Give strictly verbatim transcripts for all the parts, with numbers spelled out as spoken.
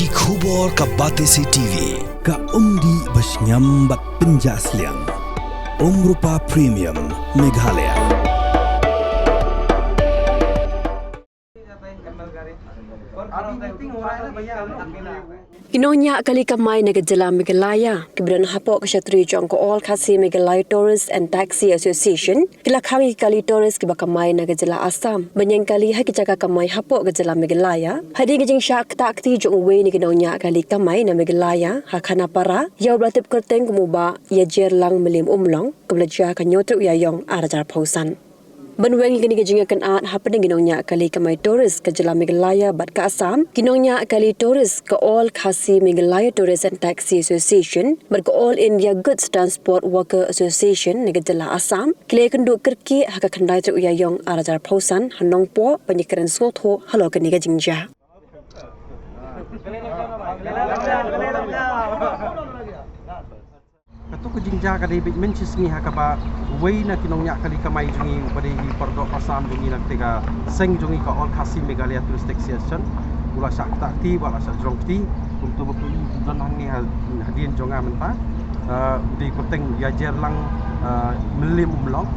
Ki khubor ka Batesi T V, ka umdih ba shngiam bad pynjah sliang. Umrupa Premium, Meghalaya. Ki nongñiah kali kamai na ka jylla Meghalaya kiba don hapoh ka shatri jong ka All Khasi Meghalaya Tourist and Taxi Association ki la khang ïa ki kali tourist kiba kamai na ka jylla Assam ban ïeng kali ha ki jaka kamai hapoh ka jylla Meghalaya hadien ka jingshah ktah kti jong uwei na ki nongñiah kali kamai na Meghalaya ha Khanapara ïa uba la tip kyrteng kum u Bah Ïajerlang Mylliemumlong, kaba la jia ha ka hynñiew tarik u Ïaïong arhajar arphew san. Ban weng ïa kane ka jingïakynad hapdeng ki nongñiah kali kamai tourist ka jylla Meghalaya bad ka Assam, ki nongñiah kali tourist ka All Khasi Meghalaya Tourist and Taxi Association bad ka All India Goods Transport Worker Association na ka jylla Assam ki la ïakynduh kyrkieh ha ka khyndai tarik u Ïaïong arhajar arphew san ha Nongpoh ban ïakren sngewthuh halor kane ka jingjia. Kato ka jingjia ka dei beit mynshisngi ha kaba uwei na ki nongñiah kali kamai jong ngi uba dei i paralok Assam jong ngi na katei ka seng jong ngi ka All Khasi Meghalaya Tourist Taxi Association u la shah ktah kti, u la shah jrong kti, kumto ba phi don hangne ha, hadien jong nga mynta. Ah, u dei kyrteng Ïajerlang, ah, Mylliemumlong.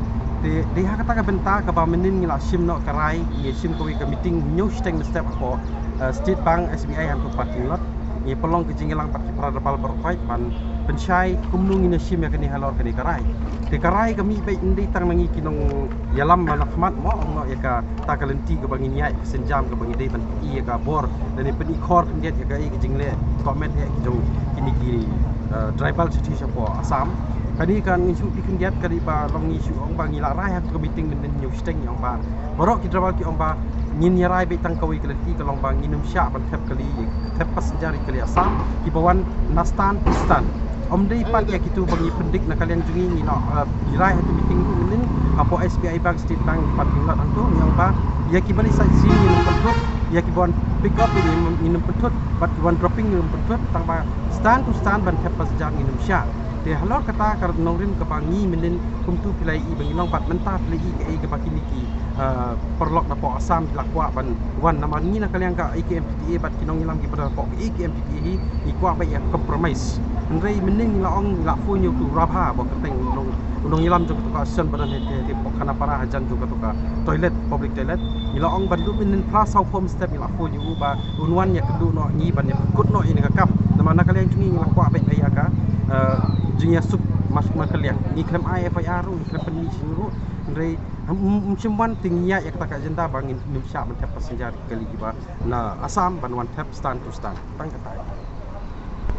Te dei ha kata ka bynta kaba mynnin ngi la shim noh ka rai, ngi shim kawei ka meeting hynñiew shiteng mynstep hapoh, ah, State Bank S B I hangto parking lot. Ngi pynlong ka jingïalang bad ki para bynriew baroh khoit ban pynshai kumno ngin ïa shim ïa kane halor kane ka rai. Te ka rai ka mih beit ym dei tang na ngi ki nongïalam ba na khmat mo, ong noh ïa kata ka lynti kaba ngin ïaid, ka sienjam kaba ngi dei ban pyni ïa ka bor lane pyni khor khyndiat ïa kaei ka jingleh, ka met ïa ki jong kine ki, eh, driver shatei shapoh Assam. Kane ka ngi shu pyni khyndiat ka dei ba long ngi shu ong ba ngi la rai ha ka meeting mynnin hynñiew shiteng, ngi ong ba baroh ki driver ki ong ba ngin ïa rai beit tang kawei ka lynti, ka long ba ngin ym shah ban thep kali, thep passenger ïa ki kali Assam kiba wan na stand to stand. Ym dei pat ïa kito ba ngi pyndik na ka liang jong ngi, ngi la, eh, ngi rai ha ka meeting ruh mynnin hapoh S B I Bank, State Bank parking lot hangto, ngi ong ba ïa kiba leit sightseeing ngin ym pynthut, ïa kiba wan pick up ngin ym, ngin ym pynthut, bad kiba wan dropping ngin ym pynthut, tang ba stand to stand ban thep passenger ngin ym shah. Te halor kata ka nongrim kaba ngi mynnin kumto phi la ïohi ba ngi long bad mynta phi la ïohi kaei kaba kine ki, eh, paralok napoh Assam ki la kwah ban wan, namar ngi na ka liang ka A K M T T A bad ki nongïalam kiba don hapoh ka A K M T T A hi, ngi kwah beit ïa compromise. Hynrei mynnin ngi la ong, ngi la phone ïa uto u Rabha ba kyrteng u nong, u nongïalam jong kato ka association ba don ha, ha, hapoh Khanapara hajan jong kato ka toilet, public toilet. Ngi la ong ban lut mynnin phra saw phew mynstep, ngi la phone ïa u ba un wan ïakynduh noh ngi ban ïakut noh ïa kane ka kam. Namar na ka liang jong ngi ngi la kwah beit ïa ka, eh, jingïasuk mar, mar ka liang. Ngi khlem ai F I R ruh, ngi khlem pynmih shuh ruh. Hynrei ym, ym, ym shym wan, te ngi ïaid ïa kata ka agenda ba ngin ym shah ban thep passenger kali kiba na Assam ban wan thep stand to stand. Tang kata.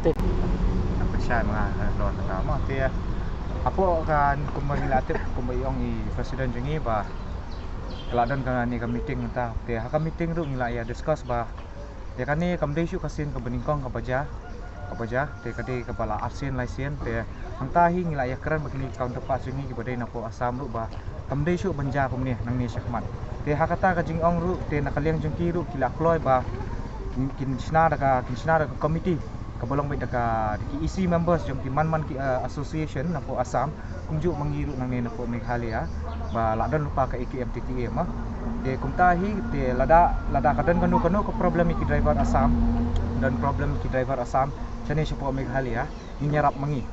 Te. Nang pynshai ma nga halor kata mo. Te hapoh ka, kumba ngi la tip, kumba i ong i president jong ngi ba ka la don kane ka meeting mynta. Te ha ka meeting ruh ngi la ïa discuss ba ïa kane kam dei shuh ka sien kaba nyngkong kaba jia, kaba jia, te ka dei kaba la arsien laisien, te hangta hi ngi la ïakren bad kine ki counterparts jong ngi kiba dei napoh Assam ruh ba kam dei shuh ban jia kumne nangne shakhmat. Te ha kata ka jingong ruh, te na ka liang jong ki ruh ki la kloi ba kin shna da ka, kin shna da ka committee kaba long beit da ka, da ki E C members jong ki man man ki, eh, association napoh Assam, kumjuh ma ngi ruh nangne napoh Meghalaya ba la don lypa ka A K M T T A ma. Te kumta hi, te lada, lada ka don kano kano ka problem ïa ki driver Assam, don problem ïa ki driver Assam shane shapoh Meghalaya, ngin ïarap ma ngi.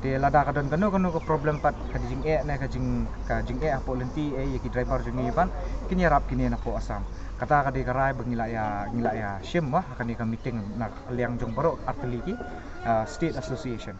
Te lada ka don kano kano ka problem pat, ka jingeh ne ka jing, ka jingeh hapoh lynti eh ïa ki driver jong ngi pat, kin ïarap kine napoh Assam. Kata ka dei ka rai ba ngi la ïa, ngi la ïa shim ma ha kane ka meeting na ka liang jong baroh artylli ki, ah, state association.